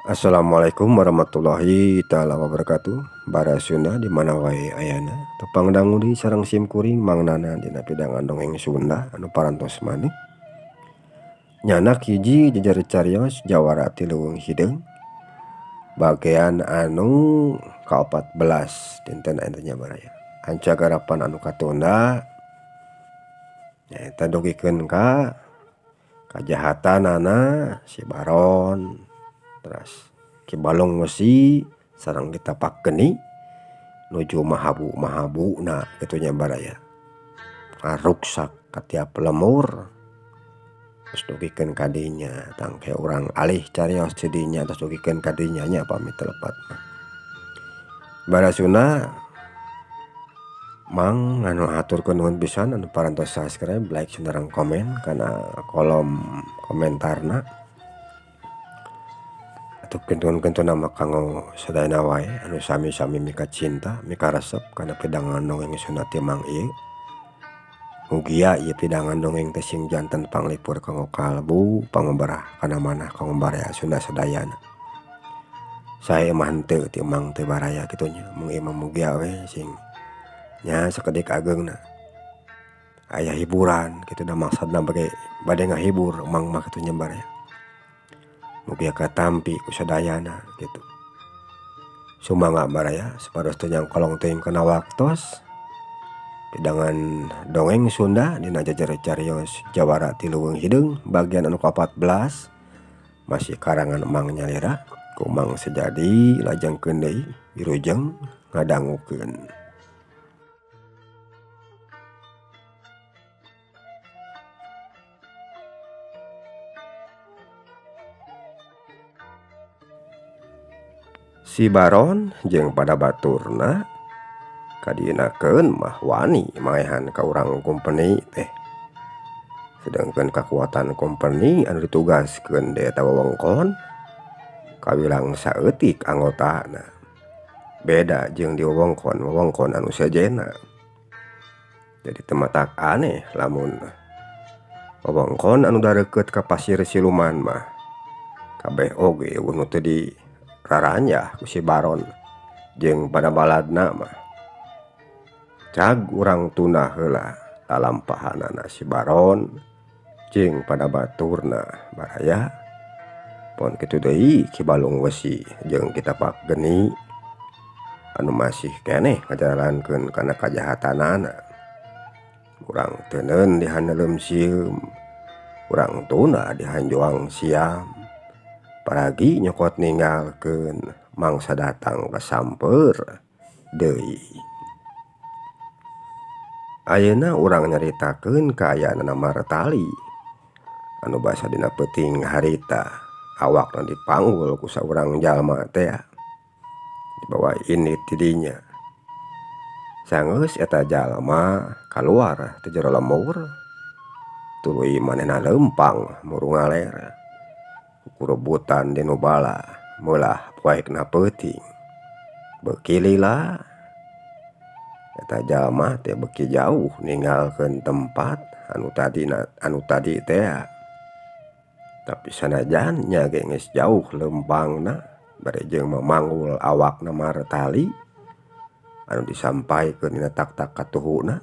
Assalamualaikum warahmatullahi taala wabarakatuh. Bara Sunda di mana wae ayana tepang dangu di sareng sim kuring Mang Nana dina pidangan dongeng Sunda anu parantos maneh. Nyanak hiji jejer carios jawara ti leuweung hideung bagean anu ka-14 dinten ayeuna nya baraya. Anca garapan anu katunda nyaeta dugikeun ka kajahatanana si Baron teras Ki Balong Wesi sareng ditapak geni nuju mahabu-mahabuna kitu nya baraya. Ngaruksak ka tiap lemur terus dugikeun ka dinya tangke urang alih carios ti dinya tos dugikeun ka dinya nya pami teu lepat mah. Bara Sunda Mang anu haturkeun nuhun pisan anu parantos subscribe, like, sareng komen kana kolom komentarna. Atuh kintuan-kintuan mah kanggo sadayana wae anu sami-sami mika cinta mika resep kana pidangan dongeng Sunda ti Mang ieu. Mugia ieu pidangan dongeng teh sing janten panglipur kanggo kalbu pangobarah kana manah kanggo baraya Sunda sadayana. Sae mah henteu ti Mang teh baraya kitu nya mung ieu mah mugia we sing nya sakedik ageungna aya hiburan kitu da maksudna bade bade ngahibur Mang mah kitu nya baraya. Mugia katampi ku sadayana kitu. Sumangga baraya supados teu nyangkolong teuing kana waktos pidangan dongeng Sunda dina jejer carios jawara ti leuweung hideung bagian anu ka-14 masih karangan Mang Nyalira ku Mang Sejadi lajengkeun deui wilujeng ngadangukeun. Si Baron jeung pada baturna kadienakeun mah wani maehan ka urang kumpeni teh. Sedangkan kakuatan kumpeni anu ditugaskeun di eta wewengkon kawilang saeutik anggotana. Beda jeung di wewengkon-wewengkon anu sejenna. Jadi teu matak aneh lamun wewengkon anu dareukeut ka pasir siluman mah kabeh oge nu teu di raranjah ku si Baron jeung pada baladna mah. Cag urang tunda heula lalampahanana si Baron jeung pada baturna baraya. Pon kitu deui Ki Balung Wesi jeung Ki Tapak Geni anu masih keneh ngajalankeun kana kajahatanana. Urang teuneun di haneuleum sieum, urang tunda di hanjuang siam. Paragi nyokot ninggalkeun mangsa datang kasamper deui. Ayeuna urang nyaritakeun kaayaanana Martali anu basa dina peuting harita awakna dipanggul ku saurang jalma teh dibawa indit ti dinya. Sanggeus eta jalma kaluar ti jero lembur tuluy manehna leumpang muru ngaler. Kurebutan di nu bala meulah poekna peuting. Beuki lila eta jalma teh beuki jauh ninggalkeun tempat anu tadina anu tadi teh. Tapi sanajan nya ge geus jauh leumpangna bari jeung mamanggul awakna Martali anu disampaikeun dina tak-tak katuhuna.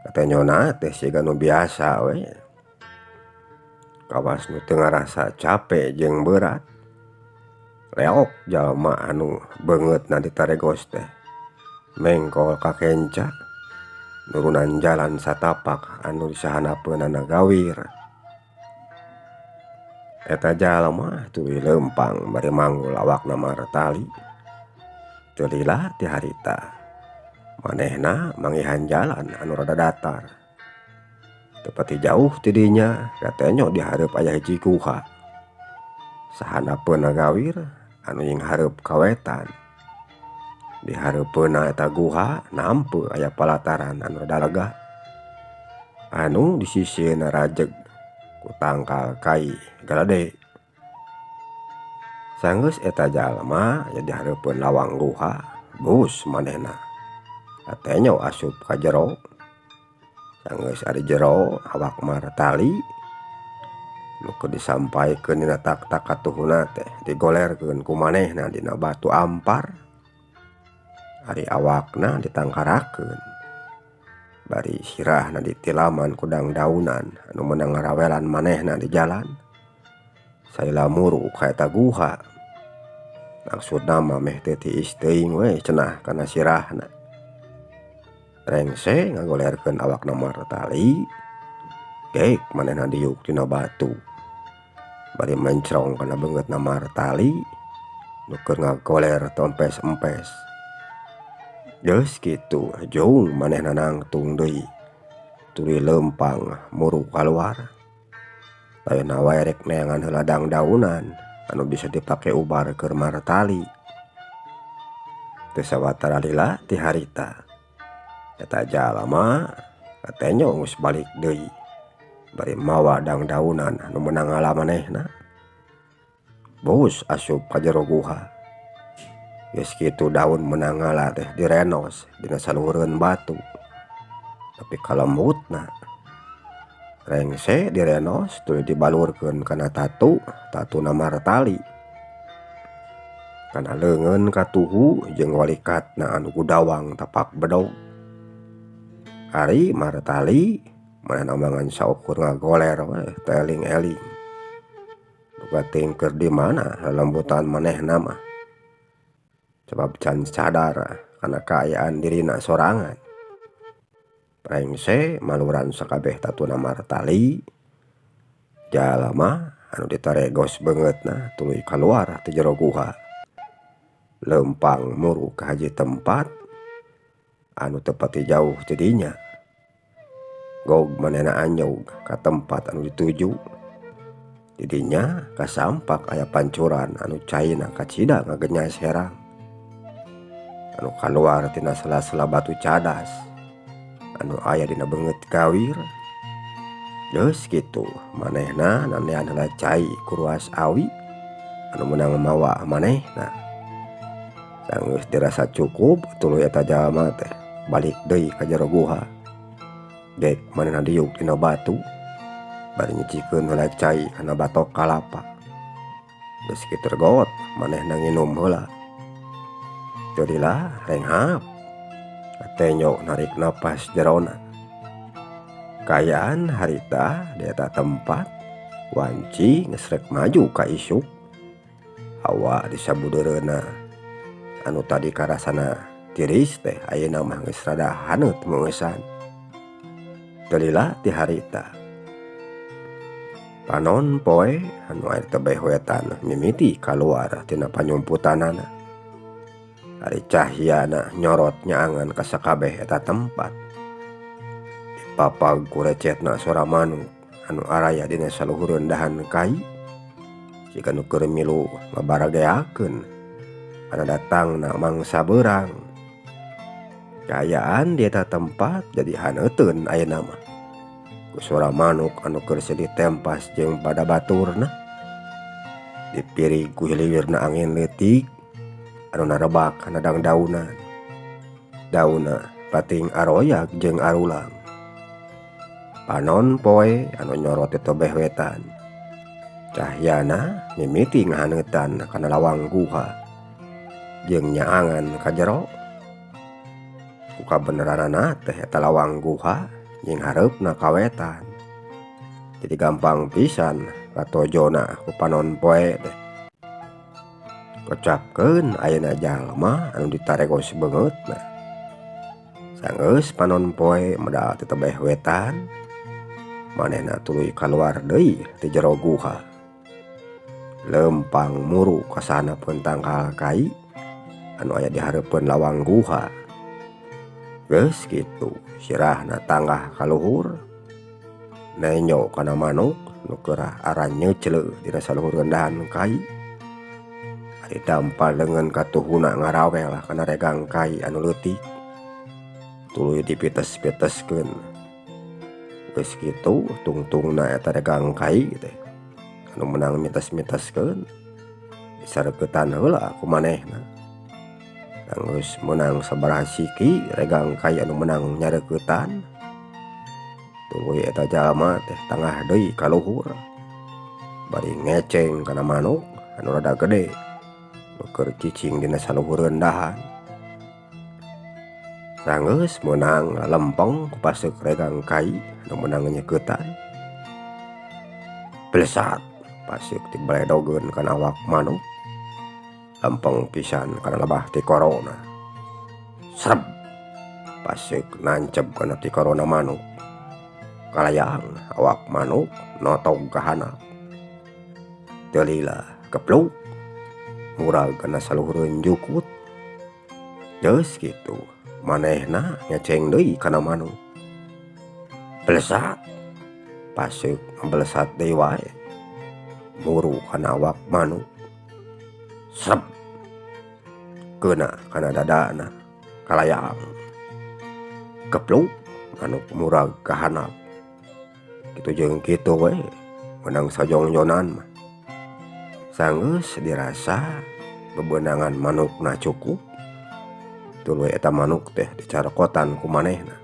Katenyona teh siga nu biasa we. Kawas nu teu ngarasa capek jeung berat. Leok jalma anu beungeutna ditaregos teh mengkol ka kenca nurunan jalan satapak anu disahanapeunana gawir. Eta jalma tuluy leumpang bari manggul awakna Martali. Teu lila ti harita manehna manggihan jalan anu rada datar. Teu jauh ti dinya katenyo di hareup aya hiji guha. Sahanapeunna gawir anu nyinghareup ka wetan. Di hareupeunna eta guha nampe aya palataran anu rada lega. Anu di sisieuna rajeg ku tangkal kai galede. Sanggeus eta jalma aya di hareupeun lawang guha bus manehna. Katenyo asup ka jero. Sanggeus ari jero awak Martali Nu keur disampaikeun dina taktak katuhuna teh digolerkeun ku manehna dina batu ampar. Ari awakna ditangkarakeun. Bari sirahna ditilaman ku dangdaunan anu meunang ngarawelan manehna di jalan. Salila muru ka eta guha. Maksudna mah meh teu tiis teuing we cenah kana sirahna. Rengse ngagolerkeun awakna martali geek manehna diuk tina batu. Bari mencrong kana beungeutna martali nu keur ngagoler tompes-empes. Geus kitu jung manehna nangtung deui tuluy leumpang muru kaluar. Ayeuna wae rek neangan heula dangdaunan anu bisa dipake ubar keur martali. Teu sawatara lila ti harita. Eta jalma katenyo geus balik deui bari mawa dangdaunan anu meunang ngala manehna. Bus asup ka jero guha. Geus kitu daun meunang ngala teh direnos dina saluhureun batu. Tapi kalembutna rengse direnos tuluy dibalurkeun kana tatu, tatuna martali. Kana leungeun katuhu jeung walikatna anu gudawang tapak bedog. Ari martali manehna mah ngan saukur ngagoler we teu eling-eling. Duka teuing keur di mana lelembutan manehna mah. Sabab can sadar kana kaayaan dirina sorangan. Rengse maluran sakabeh tatuna martali. Jalma anu ditaregos beungeutna tuluy kaluar ti jero guha. Leumpang muru ka hiji tempat anu teu pati jauh ti dinya. Gog manehna anjog ka tempat anu dituju. Di dinya kasampak aya pancuran anu caina kacida ngagenyas herang. Anu kaluar tina sela-sela batu cadas anu aya dina beungeut gawir. Geus kitu manehna nandean heula cai ku ruas awi anu meunang mawa manehna. Sanggeus dirasa cukup tuluy eta jalma teh balik deui ka jero guha. Dek manehna diuk dina batu bari nyicikeun heula cai kana batok kalapa. Geus kitu regot manehna nginum heula. Teu lila renghap katenyo narik napas jerona. Kaayaan harita di eta tempat wanci geus rek maju ka isuk. Hawa di sabudeureunna anu tadi karasana tiris teh ayeuna mah geus rada haneut meungeusan. Teu lila ti harita. Panon poe anu aya tebeh wetan mimiti kaluar tina panyumputanana. Ari cahyana nyorot nyaangan ka sakabeh eta tempat. Dipapag ku recetna sora manuk anu araya dina saluhureun dahan kai. Siga nu keur milu ngabarageakeun kana datangna mangsa beurang. Kaayaan di eta tempat jadi haneuteun ayeuna mah. Ku sora manuk anu keur silih tempas jeung pada baturna. Dipirig ku hiliwirna angin leutik anu narebak kana dangdaunan. Daunna pating aroyag jeung arulang. Panon poe anu nyorot di tebeh wetan. Cahyana mimiti ngahaneutan kana lawang guha jeung nyaangan ka jero. Ku kabeneranana teh eta lawang guha jeung hareupna ka wetan. Jadi gampang pisan katojona ku panon poe teh. Kocapkeun ayeuna jalma anu ditaregos beungeutna. Sanggeus panon poe medal ti tebeh wetan, manehna tuluy kaluar deui ti jero guha. Leumpang muru ka sanapeun tangkal kai anu aya di hareupeun lawang guha. Geus kitu sirahna tanggah ka luhur, nenjo kana manuk nu keur aranyeucleuh dina saluhureun dahan kai. Ari dampal leungeun katuhuna ngarawel kana regang kai anu leutik. Tuluy dipites-piteskeun. Geus kitu tungtungna eta regang kai teh anu meunang mites-miteskeun disareukeutan heula ku manehna. Geus meunang sabaraha siki regang kai anu meunang nyareukeutan. Tuluy eta jalma teh tangah deui ka luhur. Bari ngeceng kana manuk anu rada gede nu keur cicing dina saluhureun dahan. Sanggeus meunang lempeng ku paseuk regang kai anu meunang nyeuketan. Blesat paseuk dibeledogeun kana awak manuk. Lempeng pisan kana lebah tikorona. Sreb paseuk nanceb kana tikorona manuk. Kalayang awak manuk notog ka handap. Teu lila kepluk murag kana saluhureun jukut. Geus kitu manehna ngeceng deui kana manuk. Blesat paseuk ngablesat deui wae muru kana awak manuk. Sreb keuna kana dadana kalayang. Kepluk manuk murag ka handap. Kitu jeung kitu we meunang sajongjonan mah. Sanggeus dirasa bebenangan manukna cukup tuluy eta manuk teh dicarokotan ku manehna.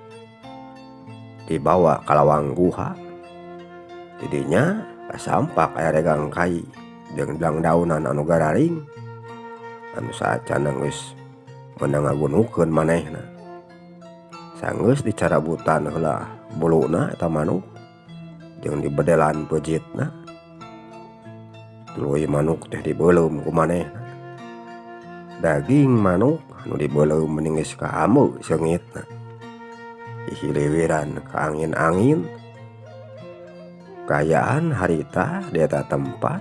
Dibawa ka lawang guha. Di dinya kasampak aya regang kai jeung dangdaunan anu gararing anu saacana geus meunang ngagunukeun manehna. Sanggeus dicarabutan heula buluna eta manuk jeung dibedelan peujitna. Tuluy manuk teh dibeuleum ku manehna. Daging manuk anu dibeuleum meni geus kaameu seungitna. Dihiliwiran ka angin-angin. Kaayaan harita di eta tempat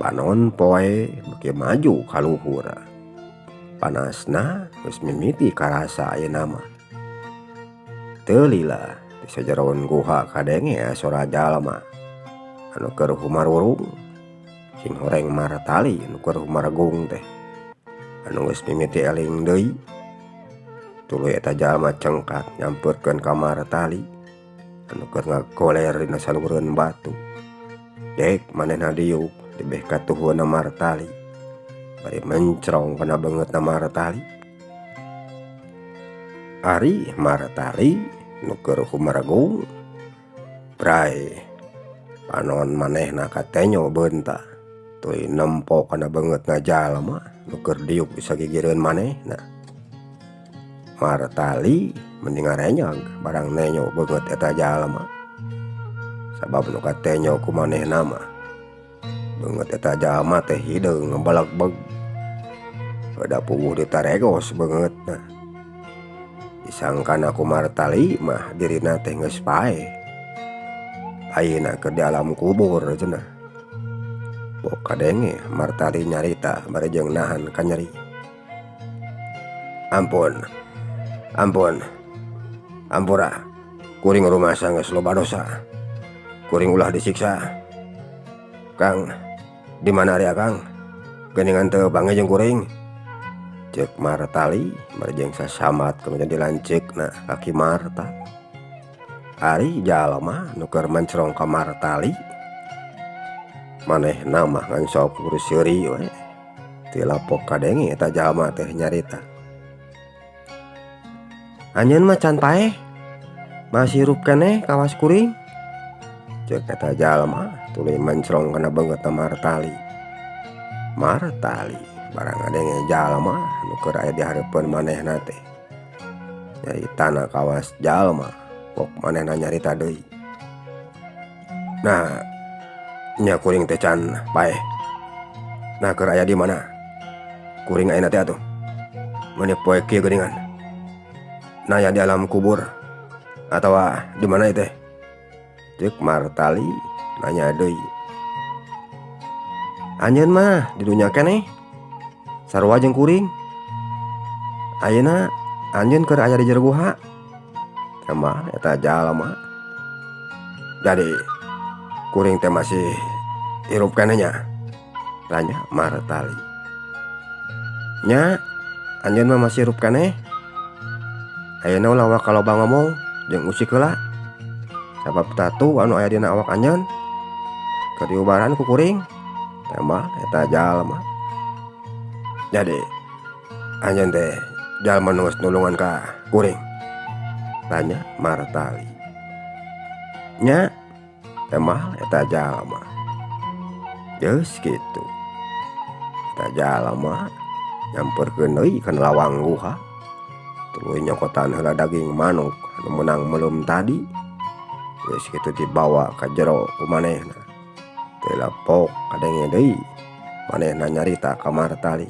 panon poe beuki maju ka luhur. Panasna geus mimiti karasa ayeuna mah. Teu lila di sajeroan guha kadenge sora jalma anu keur humarurung. Sing horeng Martali nu keur humaregung teh anu geus mimiti eling deui. Tuluy eta jalma cengkat nyamperkeun ka Martali anu keur ngagoler dina saluhureun batu. Dek manehna diuk tebeh katuhueunna Martali bari mencrong kana beungeutna Martali. Ari Martali nu keur humaregung bray panon manehna katenyo beunta tuluy nempo kana beungeutna jalma nu keur diuk di sagigireun manehna. Martali mending ngarenyag barang nenyo beungeut eta jalma. Sabab nu katenyo ku manehna mah beungeut eta jalma teh hideung ngebelegbeg. Beda puguh ditaregos beungeutna. Disangkana ku Martali mah dirina teh geus paeh. Ayeuna keur di alam kubur cenah. Pok kadenge Martali nyarita bari jeung nahan kanyeri. Ampun. Ampun. Ampura. Kuring rumasa geus loba dosa. Kuring ulah disiksa. Kang, di mana ari Akang? Geuningan teu panggih jeung kuring. Ceuk Martali bari jeung sasamat kemudian dilanceukna ka Ki Marta. Ari jalma nu keur mencrong ka Martali manehna mah ngan sok seuri we. Teu lapok kadenge eta jalma teh nyarita. Anjeun mah can paeh. Masih hirup keneh kawas kuring. Ceuk eta jalma tuluy mencrong kana beungeutna Martali. Martali barang ngadenge jalma nu keur aya di hareupeun manehna teh. Nyaritana kawas jalma, pok manehna nyarita deui. Nah, nya kuring teh can paeh. Nah keur aya di mana? Kuring ayeuna teh atuh. Meuni poe kieu geuningan. Naya di alam kubur atawa di mana ieu teh? Ceuk Martali nanya deui. Anjeun mah di dunya keneh. Sarua jeung kuring. Ayeuna anjeun keur aya di jero guha. Tambah eta jalma. Jadi kuring teh masih hirup keneh nya? Tanya Martali. Nya, anjeun mah masih hirup keneh. Ayeuna ulah waka loba ngomong jeung usik heula. Sabab tatu anu aya dina awak anjeun keur diubaran ku kuring. Tambah eta jalma. Jadi anjeun teh jalma nu geus nulungan ka kuring? Tanya Martali. Nya, tambah eta jalma. Geus kitu eta jalma nyamperkeun deui kana lawang guha tuluy nyokotan heula daging manuk anu meunang meuleum tadi. Geus kitu dibawa ka jero ku manehna. Teu lepok kadenge deui manehna nyarita ka Martali.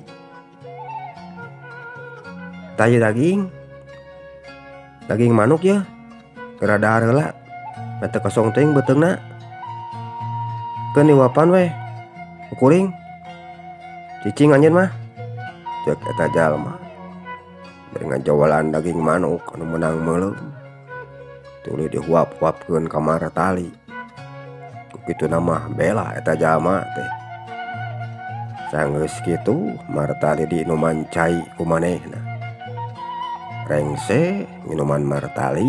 Tah ieu daging, daging manuk yeuh geura dahar heula da teu kosong teuing beuteungna. Keun diuapan weh ku kuring cicing anjeun mah ceuk eta jalma bari ngajowelan daging manuk anu meunang meuleum tuluy dihuap-huapkeun ka Martali. Ku kituna mah bela eta jalma teh. Sanggeus kitu Martali diinuman cai ku manehna. Rengse minuman Martali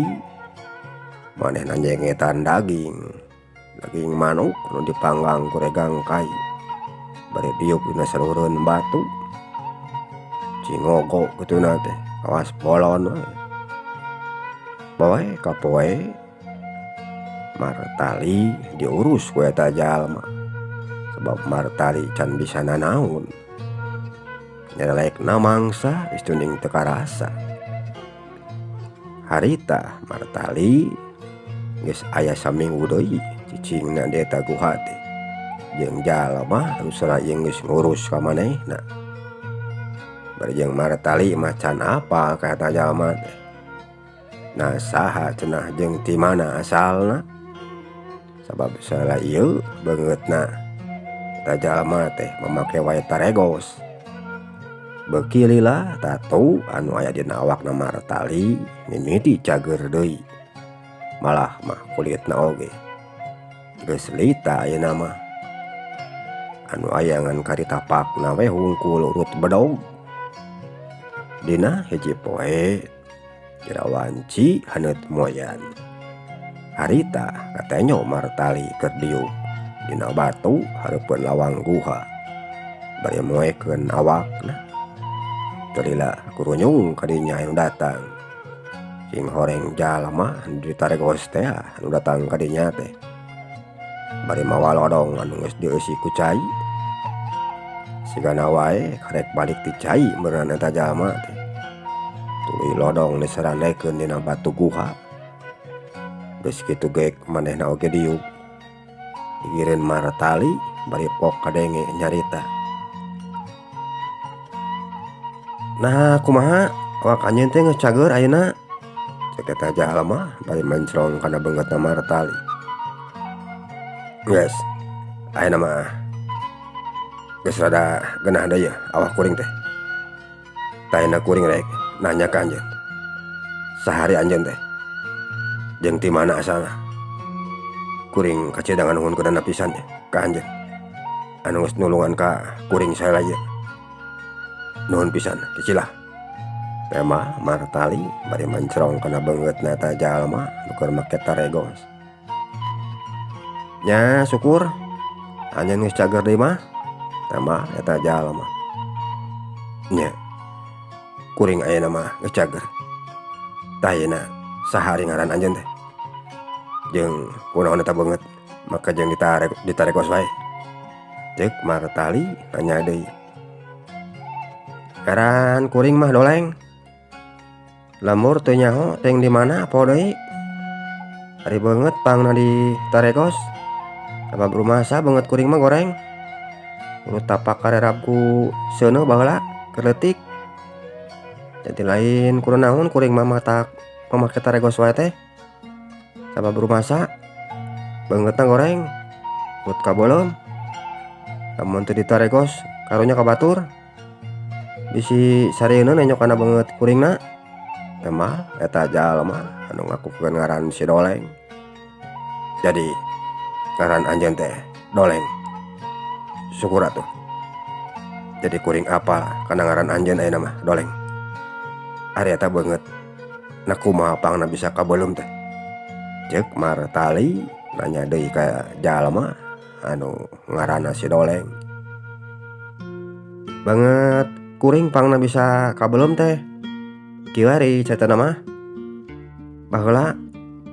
manehna nyengetan daging, daging manuk nu dipanggang ku regang kai bari diuk dina saluhureun batu. Cingogo kituna teh kawas bolon we. Poe ka poe Martali diurus ku eta jalma sebab Martali can bisa nanaon. Nyelekna mangsa geus tuning teu karasa. Harita Martali geus aya saminggu deui cicingna di eta guha teh jeung jalma anu saraya geus ngurus ka manehna. Bari jeung Martali mah can apal ka eta jalma teh. Nah saha cenah jeung ti mana asalna? Sabab salah ieu beungeutna eta jalma teh mamake wae taregos. Beuki lila tatu anu aya dina awakna Martali mimiti cager deui. Malah mah kulitna oge geus lita ayeuna mah. Anu aya ngan karitapakna we hungkul urut bedog. Dina hiji poe jerawanci haneut moyan. Harita katenyo Martali keur diuk dina batu hareupeun lawang guha bari moekeun awakna. Teu lila kurunyung kadinya anu datang. Cing horeng jalma anu ditaregos teh anu datang kadinya teh bari mawa lodong anu geus dieusi ku cai. Sigana wae karek balik ti cai meureun eta jalma teh. Tuluy lodong disarandekeun dina batu guha. Geus kitu ge manehna oge diuk. Gigireun Martali bari pok kadenge nyarita. Nah kumaha awak anjeun teh geus cager ayeuna? Ceuk eta jalma bari mencrong kana beungeutna Martali. Geus ayeuna mah geus rada geunah deui awak kuring teh. Tah ayeuna kuring rek nanya ka anjeun. Sahari anjeun teh jeung ti mana asalna? Kuring kacida nganuhunkeunana pisan ka anjeun anu geus nulungan ka kuring saheula ieu. Nuhun pisan kicilah. Tema Martali bari mencrong kana beungeutna eta jalma nu keur make taregos. Nya syukur anjeun geus cager deui mah. Tema eta jalma. Nya kuring ayeuna mah geus cager. Tah ayeuna saha ari ngaran anjeun teh? Jeung kunaon eta beungeut maka jeung ditaregos wae. Ceuk Martali nanya deui. Ngaran kuring mah Doleng. Lembur teu nyaho teuing di mana poho deui. Ari beungeut pangna di taregos. Sabab rumasa beungeut kuring mah goreng. Urut tapak karerab ku seuneu baheula keur leutik. Jadi lain kunaon kuring mah matak mamake taregos wae teh. Sabab rumasa beungeutna goreng urut kabeuleum. Lamun teu ditaregos karunya ka batur. Bisi sarieuna nenyok kana beungeut kuringna. Tema eta jalma anu ngakukeun ngaran si Doleng. Jadi ngaran anjeun teh Doleng. Syukur atuh. Jadi kuring apal kana ngaran anjeun ayeuna mah Doleng. Ari eta beungeut na kumaha pangna bisa kabeuleum teh? Ceuk Martali nanya deui ka jalma anu ngaranna si Doleng. Beungeut kuring pangna bisa kabeuleum teh. Kieu ari caritana mah. Baheula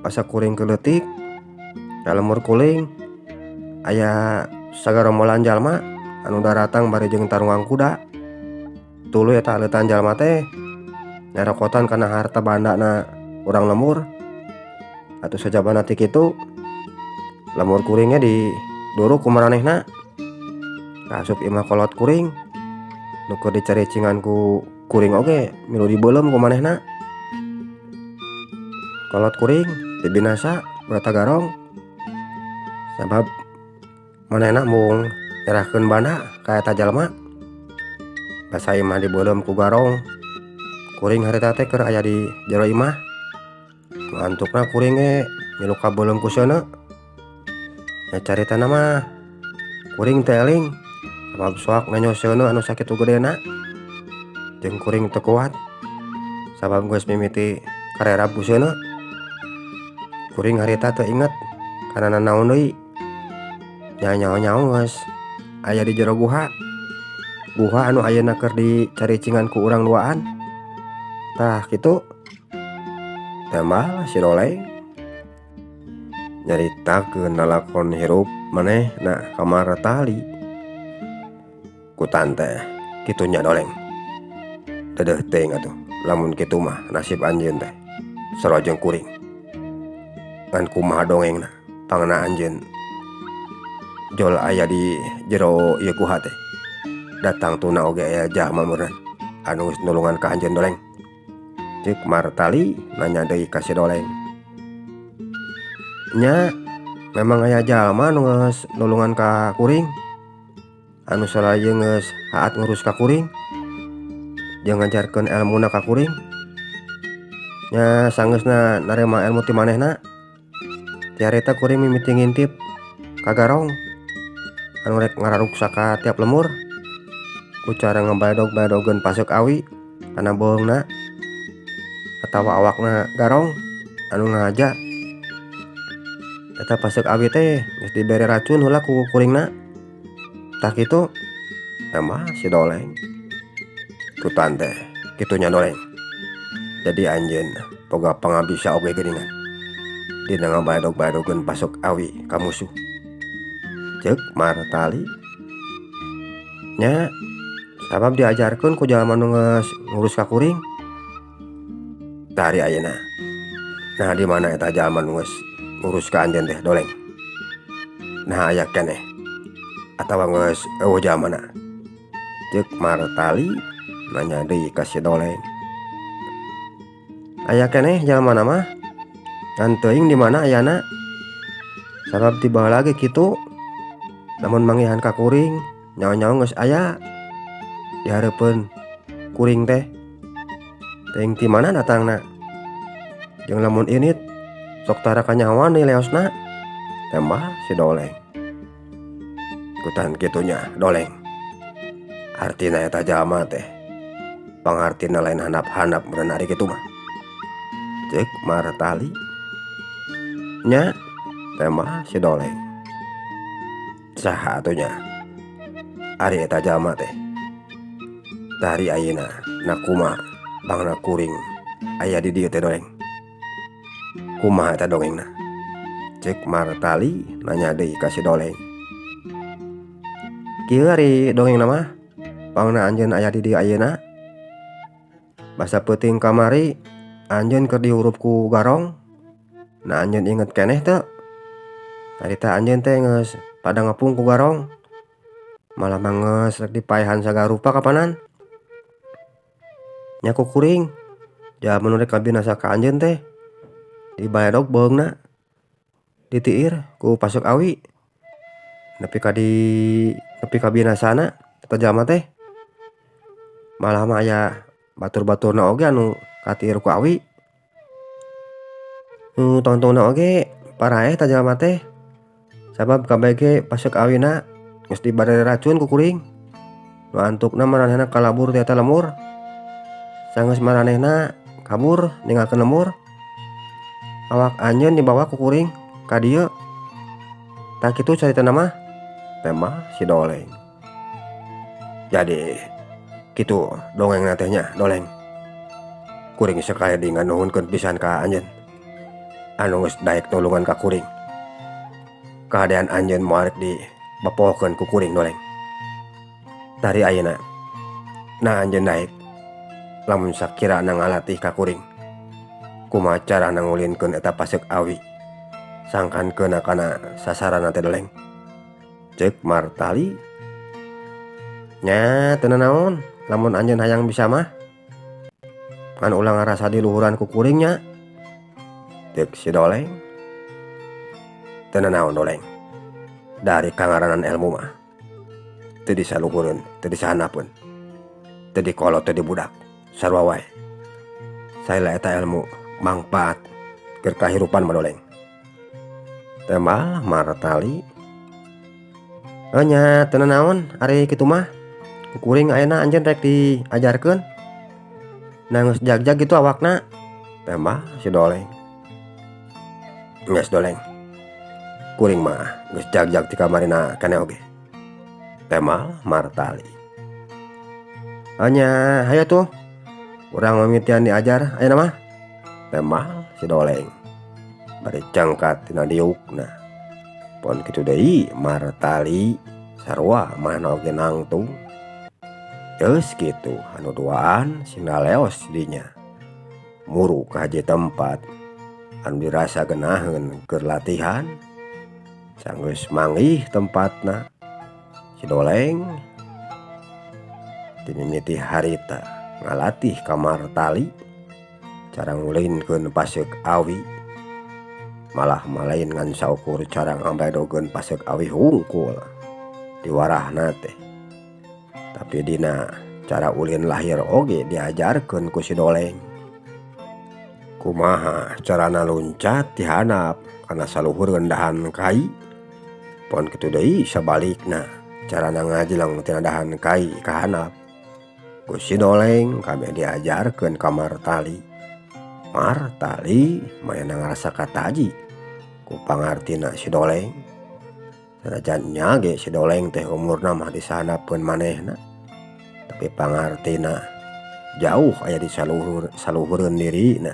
asa kuring keur leutik ka lembur kuring aya sagarombolan jalma anu daratang bari jeung tarungang kuda. Tuluy eta aleutan jalma teh nyarokotan kana harta bandana urang lembur. Atuh sajabana ti kitu lembur kuring ge diduruk ku maranehna. Kaasup imah kolot kuring nu keur dicaricingan ku kuring oge milu dibeuleum ku manehna. Kolot kuring dibinasa ku eta garong sabab manehna mung nyerahkeun banda ka eta jalma. Basa imah dibeuleum ku garong kuring harita teh keur aya di jero imah. Nu antukna kuring ge milu kabeuleum ku seuneu. Nya caritana mah kuring teh eling sabab soak nenyo seuneu anu sakitu gedena jeung kuring teu kuat sabab geus mimiti karerab ku seuneu. Kuring harita teu inget kana nanaon deui. Nya nyaho-nyaho geus aya di jero guha. Guha anu ayeuna keur dicaricingan ku urang duaan. Tah kitu tembal si Doleng nyaritakeun lalakon hirup manehna ka Martali. Ku tante kitu nya Doleng. Dedeuh teuing atuh lamun kitu mah nasib anjeun teh sarua jeung kuring. Ngan kumaha dongengna pangna anjeun jol aya di jero ieu guha teh. Datang tuna oge aya jalma meureun anu geus nulungan ka anjeun Doleng. Ceuk Martali nanya deui ka si Doleng. Nya memang aya jalma nu geus nulungan ka kuring anu salaya geus haat ngurus ka kuring jeung ngajarkeun elmuna ka kuring. Nya sanggeusna narima elmu ti manehna ti harita kuring mimiti ngintip ka garong anu rek ngararuksa ka tiap lemur ku cara ngabaledog-baledogeun paseuk awi kana beuheungna atawa awakna garong anu ngahaja. Eta paseuk awi teh geus dibere racun heula ku kuringna. Tah kitu tambah si Doleng. Ku tante kitu nya Doleng. Jadi anjeun boga pangabisa oge geuningan dina ngabaledog-baledogeun paseuk awi ka musuh. Ceuk Martali. Nya sabab diajarkeun ku jalma nu geus ngurus ka kuring. Tah ari ayeuna nah di mana eta jalma nu geus ngurus ka anjeun teh Doleng? Nah aya keneh atawa geus eueuh jalmana? Ceuk Martali nanya deui ka si Doleng. Aya keneh jalmana mah ngan teuing di mana ayana. Sabab ti baheula ge kitu lamun manggihan ka kuring nyaho-nyaho geus aya di hareupeun kuring teh. Teuing ti mana datangna jeung lamun init sok tara kanyahoan deui leosna. Tembah si Doleng. Kutan kitu nya Doleng. Artina eta jalma teh pangartina lain handap-handap meureun ari kitu mah. Ceuk Martali. Nya tembah si Doleng. Saha atuh nya ari eta jalma teh? Tah ari ayeuna na kumaha bangna kuring aya di dieu teh Doleng? Kumaha eta dongengna? Ceuk Martali nanya deui ka si Doleng. Kieu ari dongengna mah pangna anjeun aya di dieu ayeuna. Basa peuting kamari anjeun keur dihurup ku garong. Nah anjeun inget keneh teu? Harita anjeun teh geus pada ngepung ku garong. Malah mah geus rek dipaehan sagarupa kapanan. Nya ku kuring jalma nu rek kabinasa ka anjeun teh dibaledog beuheungna ditiir ku paseuk awi nepi ka di nepi ka binasana eta jalma teh. Malah mah aya batur-baturna oge anu katiir ku awi. Nu tongtongna oge paraeh eta jalma teh sabab kabeh ge paseuk awina geus dibere racun ku kuring. Nu antukna maranehna kalabur ti eta lemur. Sanggeus maranehna kabur ninggalkeun lemur. Awak anjeun dibawa ku kuring ka dieu. Tah kitu caritana mah tembah si Doleng. Jadi kitu dongengna teh nya Doleng. Kuring sakali deui nganuhunkeun pisan ka anjeun anu geus daek nulungan ka kuring. Kahadean anjeun moal rek di Bapohokeun ku kuring Doleng. Dari ayeuna nah anjeun daek lamun sakirana ngalatih ka kuring kumaha carana ngulinkeun eta paseuk awi sangkan keuna kana sasaranna teh Doleng. Ceuk Martali. Nya teu nanaon lamun anjeun hayang bisa mah ngan ulah ngarasa diluhuran ku kuring nya. Ceuk si Doleng. Teu nanaon Doleng. Dari kangaranan ilmu mah teu disaluhureun teu disahanapeun teu dikolot teu dibudak sarua wae. Saela eta ilmu mangpaat keur kahirupan mah Doleng. Tembal Martali. Nya teu nanaon ari kitu mah ku kuring ayeuna anjeun rek diajarkeun. Nah geus jagjag kitu awakna. Tembal si Doleng. Geus Doleng. Kuring mah geus jagjag ti kamarina keneh oge. Tembal Martali. Nya hayu tuh urang mimitian diajar ayeuna mah. Tembal si Doleng. Bari cangkat tina diukna. Pon kitu deui Martali sarua manehna oge nangtung. Geus kitu anu duaan sina leos dinya. Muru ka hiji tempat anu dirasa geunaheun keur latihan. Sanggeus manggih tempatna si Doleng dimimiti harita ngalatih ka Martali cara ngulinkeun paseuk awi. Malah malain ngan saukur cara ngabedogeun paseuk awi hungkul diwarahna teh. Tapi dina cara ulin lahir oge diajarkeun ku si Doleng. Kumaha carana luncat ti handap kana saluhureun dahan kai. Pon kitu deui sabalikna carana ngajleng tina dahan kai ka handap. Ku si Doleng kabeh diajarkeun ka Martali. Martali manehna ngarasa kataji ku pangartina si Doleng. Sanajan nya ge si Doleng teh umurna mah disahanapeun manehna. Tapi pangartina jauh aya di saluhureun dirina.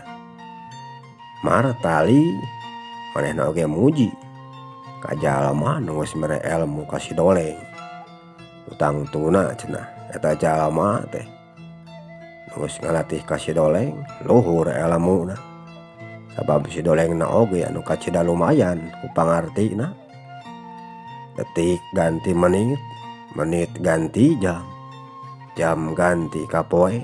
Martali manehna oge muji ka jalma nu geus mere elmu ka si Doleng. Tangtuna cenah eta jalma teh nu geus ngalatih ka si Doleng luhur elmuna. Sabab si Dolengna oge anu kacida lumayan ku pangartina. Detik ganti menit, menit ganti jam, jam ganti ka poe,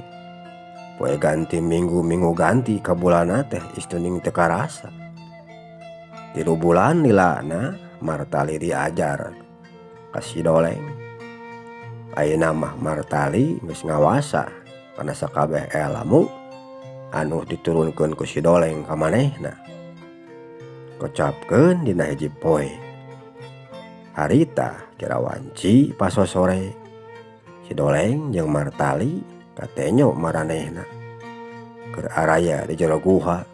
poe ganti minggu, minggu ganti ka bulanna teh istuning teu karasa. 3 bulan lilana Martali diajar ka si Doleng. Ayeuna mah Martali geus ngawasa kana sakabeh elmu anu diturunkeun ku si Doleng ka manehna. Kocapkeun dina hiji poe. Harita kira wanci pasosore si Doleng jeung Martali katenyo maranehna keur araya di jero guha.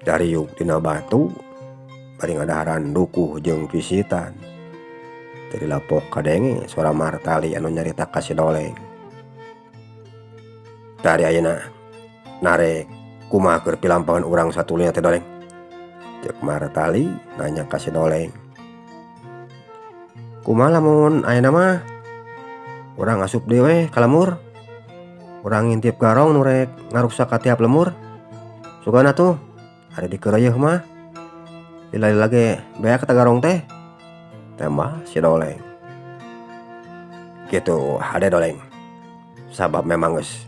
Dariuk dina batu bari ngadaharan dukuh jeung pisitan. Teu dilapok kadenge suara Martali anu nyarita ka si Doleng. Dari ayeuna narek kumaha keur pilampahan urang satuluyna teh Doleng. Ceuk Martali nanya ka si Doleng. Kumaha lamun ayeuna mah urang asup deui we ka lembur. Urang ngintip garong nu rek ngaruksak ka tiap lembur. Sugana tuh ari dikeureuyeun mah lila-lila ge beak eta garong teh. Tembah si Doleng. Kitu hade Doleng. Sabab memang geus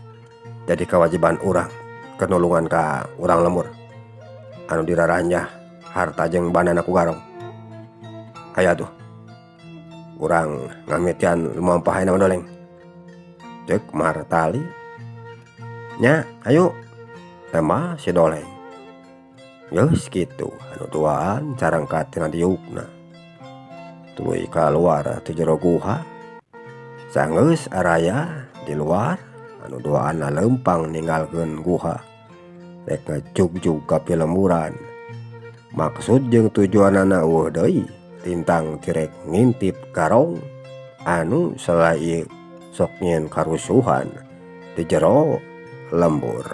jadi kewajiban urang keur nulungan ka urang lembur anu diraranjah harta jeung bandana ku garong. Aya tuh urang ngamitian lumampah ayeuna mah Doleng. Ceuk Martali. Nya hayu tembah si Doleng. Geus kitu anu duaan carangkat tina diukna. Tuluy kaluar ti jero guha. Sanggeus araya di luar anu duaan laleumpang ninggalkeun guha. Rek ngajugjug ka pilemburan. Maksud jeung tujuanana eueuh deui tintang tirek ngintip garong anu salai sok nyieun karusuhan di jero lembur.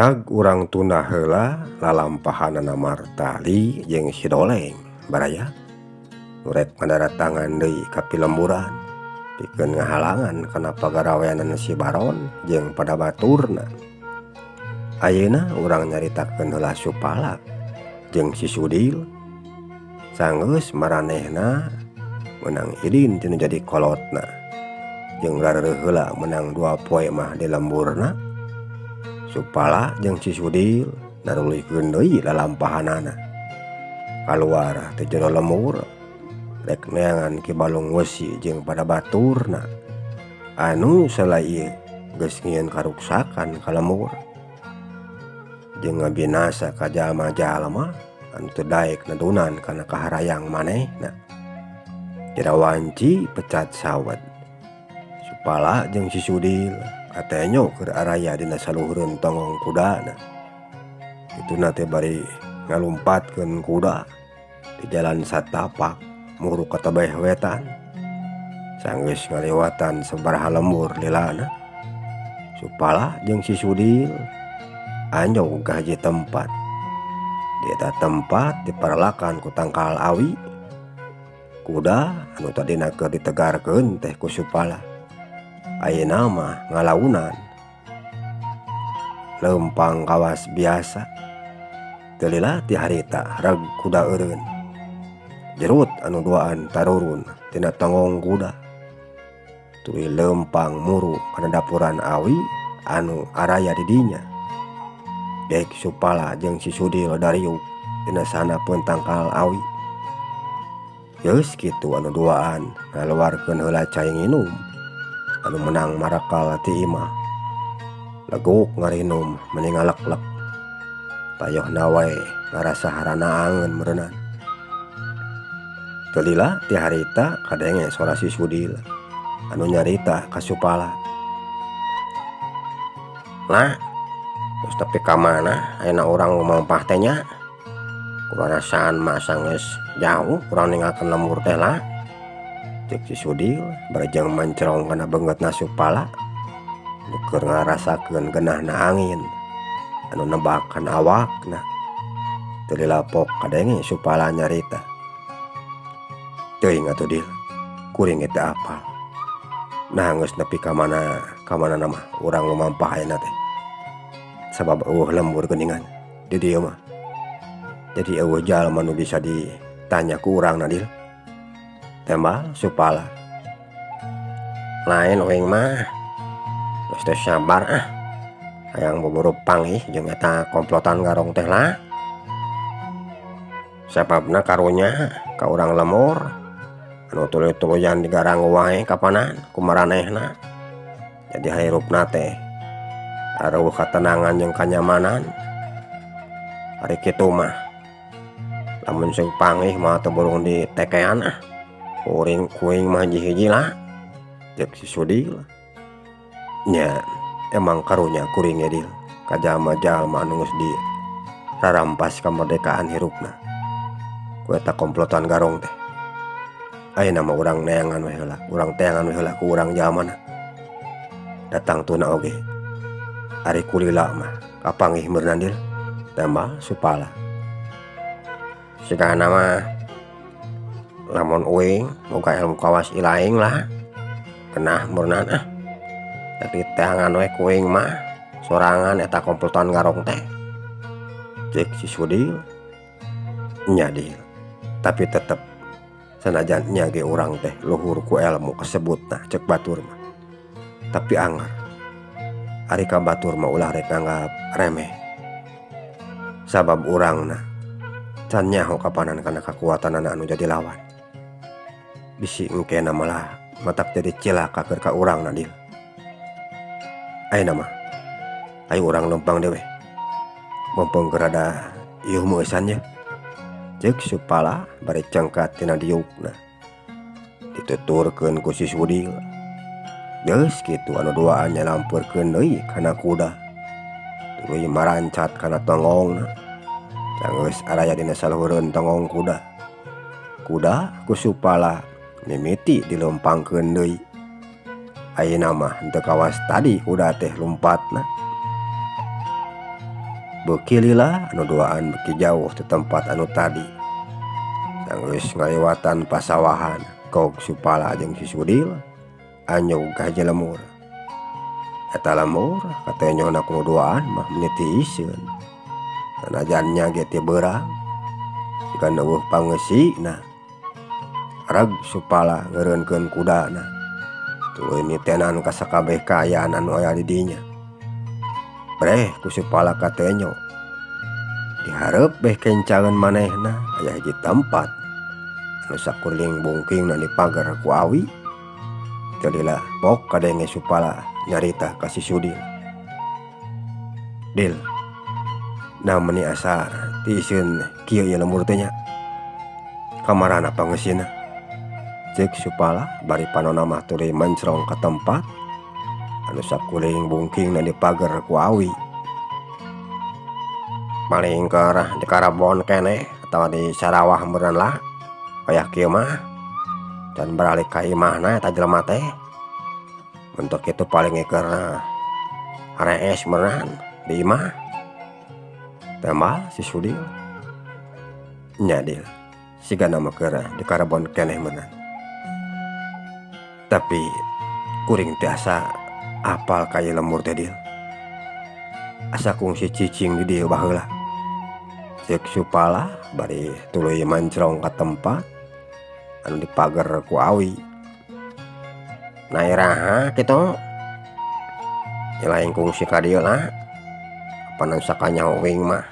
Cag urang tunda heula lalampahanana Martali jeung si Doleng baraya nu rek ngadaratangan deui ka pilemburan pikeun ngahalangan kana pagaraweanana si Baron jeung pada baturna. Ayeuna urang nyaritakeun heula Supala jeung si Sudil sanggeus maranehna meunang idin ti nu jadi kolotna jeung rareureun heula meunang 2 poe mah di lemburna. Supala jeung si Sudil naruluykeun deui lalampahanana kaluar ti jero lembur rek neangan Ki Balung Wesi jeung pada baturna anu salai ieu geus ngieun karuksakan ka lembur jeung ngabinasa ka jalma-jalma anu teu daek nedunan kana kaharayang manehna. Jera wanci pecat sawet Supala jeung si Sudil katenyo keur araya dina saluhureun tonggong kudana. Kituna teh bari ngalumpatkeun kuda di jalan satapak muru ka tebeh wetan. Sanggeus ngaliwatan sabaraha lembur lilana, Supala jeung si Sudil anjog ka hiji tempat. Di eta tempat diparelakan ku tangkal awi. Kuda anu tadina keur ditegarkeun teh ku Supala ayeuna mah ngalaunan leumpang kawas biasa. Teu lila ti harita reg kuda eureun jerut anu duaan tarurun tina tonggong kuda tuluy leumpang muru kana dapuran awi anu araya di dinya. Dek Supala jeung si Sudil dariuk dina sanapeun tangkal awi. Geus kitu anu duaan ngaluarkeun heula cai nginum anu menang marakal ti imah. Leguk ngarinum meni ngaleklek. Payohna wae ngarasa harana angeun meureunana. Teu lila ti harita kadenge sora si Sudil anu nyarita ka Supala. Lah, geus tepi ka mana ayeuna urang lumampah teh nya? Kurarasaan mah sanggeus jauh urang ninggalkeun lembur teh lah. Ceuk si Sudil bari jeung mencerong kana beungeutna Supala nu keur ngarasakeun geunahna angin anu nebak kana awakna. Teu lila pok kadenge Supala nyarita. Teuing atuh Dil, kuring ge teu apal. Nah geus nepi ka mana ka manana mah urang lumampah ayeuna teh. Sabab eueuh lembur geuningan di dieu mah. Jadi eueuh jalma nu bisa ditanya ku urangna Dil. Tembal Supala. Lain uing mah geus teu sabar ah. Hayang buburu panggih jeung eta komplotan garong teh lah. Sababna karunya ka urang lemur anu tuluy-tuluyan digarang wae kapanan ku maranehna. Jadi hirupna teh areueuh katenangan jeung kanyamanan. Ari kitu mah lamun seung panggih mah teu burung ditekean ah. Kuring kuing mah hiji-hiji lah. Ceuk si Sudil. Nya emang karunya kuring ge Dil ka jalma-jalma anu geus dirarampas kamerdekaan hirupna ku eta komplotan garong teh. Ayeuna mah urang neangan we heula, urang teangan we heula ku urang jalmana. Datang tuna oge. Ari kulila mah kapanggih meureunna Dil. Tembal Supala. Sigana mah lamun uing boga ilmu kawas ilaing lah. Kenah meureunna ah. Tapi teangan we kuing mah sorangan eta komplotan garong teh. Ceuk si Sudil. Nya Dil, tapi tetep sanajan nya ge urang teh luhur ku ilmu kasebutna ceuk batur mah. Tapi anger ari ka batur mah ulah rek nganggap remeh. Sabab urangna can nyaho kapanan kana kakuatanana anu jadi lawan. Bisi engkena malah matak jadi cilaka keur ka urangna Dil. Ayeuna mah ayo urang lempang deui we. Mumpung keur rada ieuh meueusan ye. Ceuk Supala bari cengkat tina diukna. Dituturkeun ku si Sudil. Geus kitu anu duaan nyalampeurkeun deui kana kuda. Tuluy marancat kana tonggongna. Sanggeus araya dina saluhureun tonggong kuda. Kuda ku Supala mimiti dileumpangkeun deui. Ayeuna mah henteu kawas tadi kuda teh lumpatna. Beuki lila anu duaan beuki jauh ti tempat anu tadi. Sanggeus ngaliwatan pasawahan Gog Supala jeung si Sudil anyug ka hiji lemur. Eta lemur katenyona ku nu duaan mah meuni tiiseun. Sanajan nya ge teu beurang siga eueuh pangeusina. Reg Supala ngeureunkeun kudana tuluy nitenan ka sakabeh kaayaan anu aya di dinya. Breh ku Supala katenyo. Dihareup beh kencangan manehna aya hiji tempat anu sakuliling bungkingna dipager ku awi. Teu lila pok kadenge Supala nyarita ka si Sudil. Dil, nah meuni asa tiiseun kieu ieu lembur teh nya. Kamarana pangeusina? Ceuk Supala bari panonna mah tuluy mencrong ka tempat anu sakuliling bungkingna dipager ku awi. Paling keur di Karbon keneh atawa di Sarawah meureun lah wayah kieu mah can baralik ka imahna eta jelema teh. Mun teu kitu paling keur harees meureun di imah. Tembal si Sudil. Nya Dil, sigana mah keur di Karbon keneh meureun. Tapi kuring teh asa apal ka ieu lembur teh Dil. Asa kungsi cicing di dieu baheula. Ceuk Supala bari tuluy mancrong ka tempat anu dipager ku awi. Na iraha kitu? Ilaing kungsi ka dieu lah. Apan sakanyaho uing mah.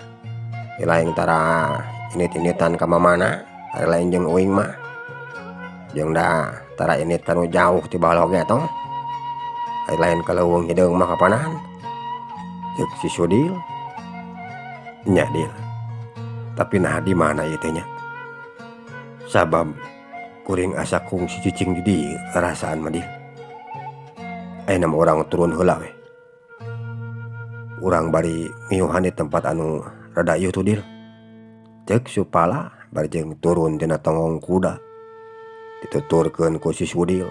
Ilaing tara init-initan ka mamana, ari lain jeung uing mah. Jeung da tara init kanu jauh ti baheula oge toh. Ari lain ka leuweung hideung mah kapanan. Ceuk si Sudil. Nya Dil. Tapi naha di mana ieu teh nya? Sabab kuring asa kungsi cicing di dieu rasaan mah Dil. Ayeuna mah urang turun heula we. Urang bari ngiuhan di tempat anu rada ieu tuh Dil. Ceuk Supala bari jeung turun tina tonggong kuda. Dituturkeun ku si Sudil.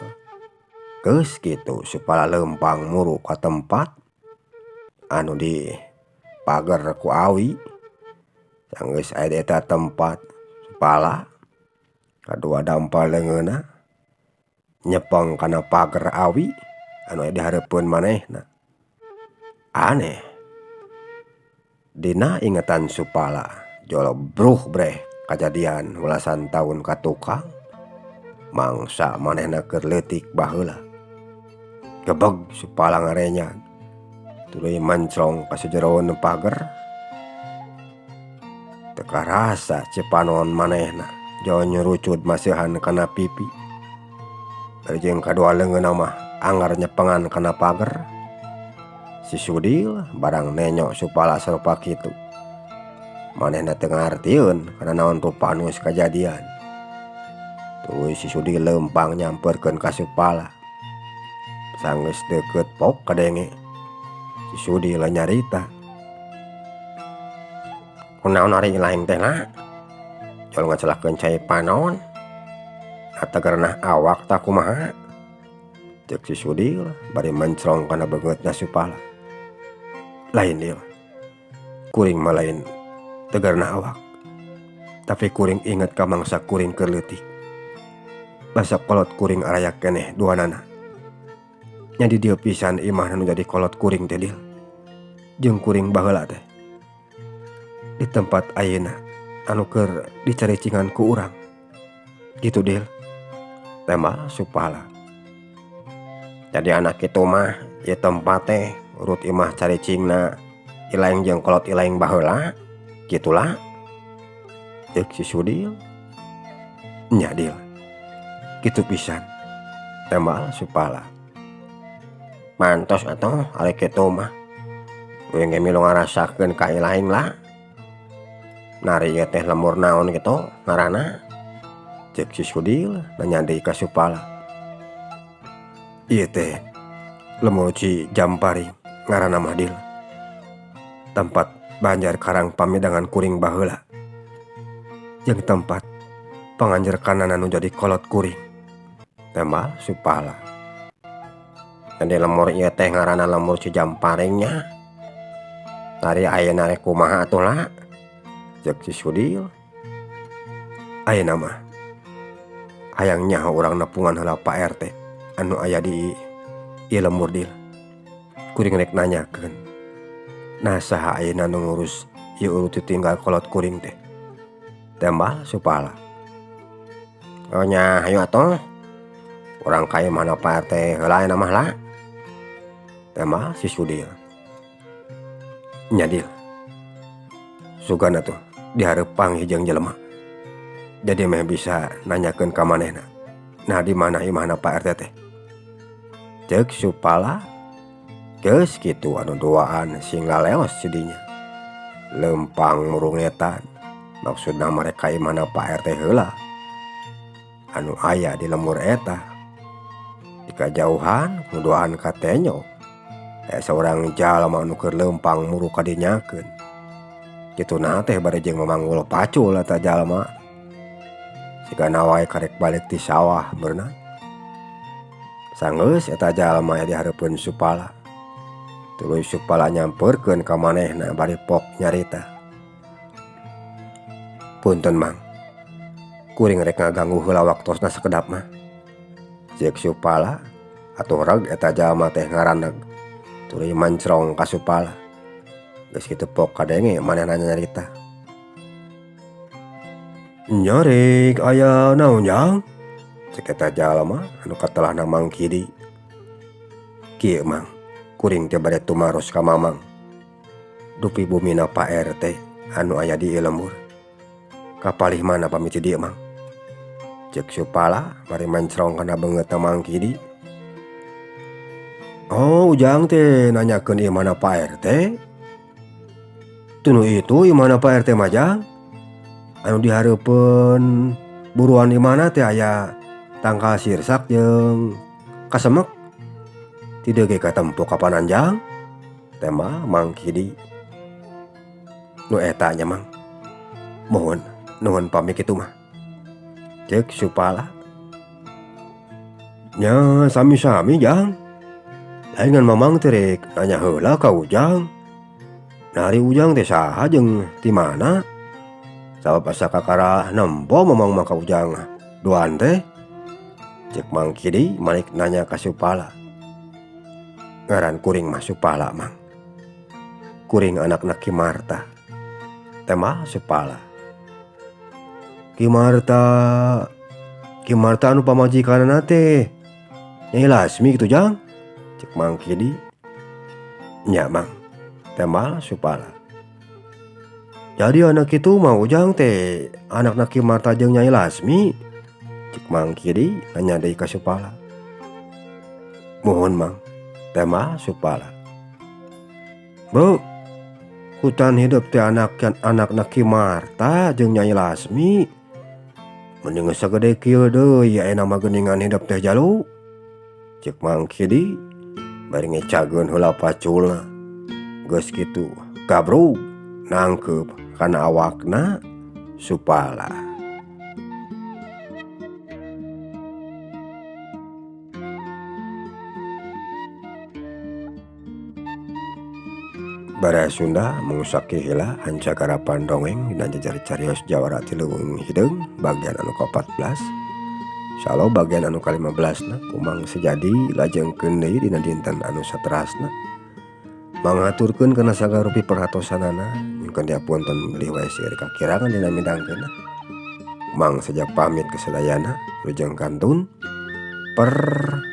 Geus kitu Supala leumpang muru ka tempat anu dipager ku awi. Sanggeus aya di eta tempat Supala kadua dampal leungeunna nyepeng kana pager awi anu aya di hareupeun manehna. Aneh. Dina ingetan Supala jolobruh breh kajadian belasan tahun ka tukang mangsa manehna keur leutik baheula. Gebeg Supala ngarenyag tuluy mencrong ka sajeroeun pager. Teu karasa cipanon manehna jol nyurucud masihan kana pipi. Bari jeung kadua leungeunna mah anggar nyepengan kana pager. Si Sudil barang nenyo Supala sarupa kitu. Manehna teu ngartieun kana naon rupa anu geus kajadian. Tuluy si Sudil leumpang nyamperkeun ka Supala. Sanggeus deukeut pok kadenge si Sudil nyarita. Kunaon ari lain teh lah? Jol ngacelakeun cai panon. Ategeurnah awak tah kumaha? Ceuk si Sudil bari mencrong kana beungeutna Supala. Lain Dil. Kuring mah lain tegeurnah awak. Tapi kuring inget ka mangsa kuring keur leutik. Basa kolot kuring araya keneh duanana. Nya di dieu pisan imah nu jadi kolot kuring teh Dil. Jeung kuring baheula teh. Di tempat ayeuna anu keur dicaricingan ku urang. Kitu Dil. Tembal Supala. Jadi anak kitu mah ieu tempat teh urut imah caricingna ilaing jeung kolot ilaing baheula. Kitulah. Ceuk si Sudil. Nya Dil. Kitu pisan. Tembal Supala. Mantos atuh ari kitu mah. Uing ge milu ngarasakeun ka ilaing lah. Nari ieu teh lembur naon kitu ngaranna? Ceuk si Sudil nanya deui ka Supala. Ieu teh lembur Ci Jamparing ngaranna mah Dil. Tempat Banjar Karang pamidangan kuring baheula. Jeung tempat panganjerkanan anu jadi kolot kuring. Tembal Supala. Jadi lemur ieu teh ngaranna lemur Ci Jamparing nya. Tari ayeuna rek kumaha atuh lah cek si Sudil. Ayeuna mah hayang nyaho urang nepungan heula Pak RT anu aya di ieu lembur dil. Kuring rek nanyakeun nah saha ayeuna nu ngurus ieu urut ditinggal kolot kuring teh. Tembal Supala. Oh nya hayu atuh urang ka imahna Pak RT heula ayeuna mah lah. Tembal si Sudil. Nya dil. Sugan atuh dihareup panggih jeung jelema. Jadi meh bisa nanyakeun ka manehna. Nah di mana imahna Pak RT teh? Ceuk Supala. Geus kitu anu duaan sing laleos didinya. Leumpang murungetan. Maksudna mereka imahna Pak RT heula anu aya di lembur eta. Di kajauhan nu duaan katenyo. Aya saurang jalma anu keur leumpang muru kadinyakeun. Kituna teh bari jeung mamanggul pacul eta jalma. Sigana wae karek balik ti sawah beurna. Sanggeus eta jalma aya di hareupeun Supala. Tuluy Supala nyamperkeun ka manehna bari pok nyarita. Punten Mang, kuring rek ngaganggu heula waktosna sakedap mah. Ceuk Supala atuh reg eta jalma teh ngaraneg. Tuluy mancrong ka Supala. Geus kitu pok kadenge manehna nyarita. Nya rek aya naon jang? Cek eta jalma anu katelahna Mang Kidi. Kieu Mang, kuring teh bade tumaros ka Mamang. Dupi bumina Pak RT anu aya di ieu lembur. Kapalih mana pamit di dieu Mang? Ceuk Supala bari mancrong kana beungeutna Mang Kidi. Oh ujang teh nanyakeun ieu mana Pak RT? Tunu itu ieu mana Pak RT mah jang? Anu dihareupeun buruan di mana teh aya tangkal sirsak jeung kasemek. Tidak ge katempo kapanan jang? Tema Mang Kidi. Nu eta nya Mang. Mohon nuhun pamit kitu mah. Ceuk Supala. Nya sami-sami jang. Lain ngan Mamang teh rek nanya heula ka Ujang. Nah ari Ujang teh saha jeung ti mana? Sabab asa kakara nempo Mamang mah ka Ujang duaan teh. Ceuk Mang Kidi malik nanya ka Supala. Ngaran kuring mah Supala Mang. Kuring anakna Ki Marta. Tema Supala. Ki Marta, Ki Marta anu pamajikanna teh Nyai Lasmi kitu jang? Ceuk Mang Kidi. Nya Mang. Tema Supala. Jadi anak itu mah Ujang teh anakna Ki Marta jeung Nyai Lasmi. Ceuk Mang Kidi nanya deui ka Supala. Mohon Mang. Tema Supala. Bu, hutan hidup teh anakna Ki Marta jeung Nyai Lasmi. Mending geus sagede kieu deui aya mah geuningan hidup teh jalu. Ceuk Mang Kidi bari ngecageun heula paculna. Geus kitu gabrug nangkeup kana awakna Supala. Baraya Sunda mangusaki heula hancagarapan dongeng dina jejer carios jawara ti leuweung hideung bagian anu ka-14. Salo bagian anu ka-15 na kumang sejadi lajengkeun deui dina dinten anu saterasna. Mangaturkeun kana sagarupi perhatosanana nyungkeun diapunten bilih wae seueur kakirangan dina midangkeunna. Mang saja pamit kesadayana wilujeng kantun permios.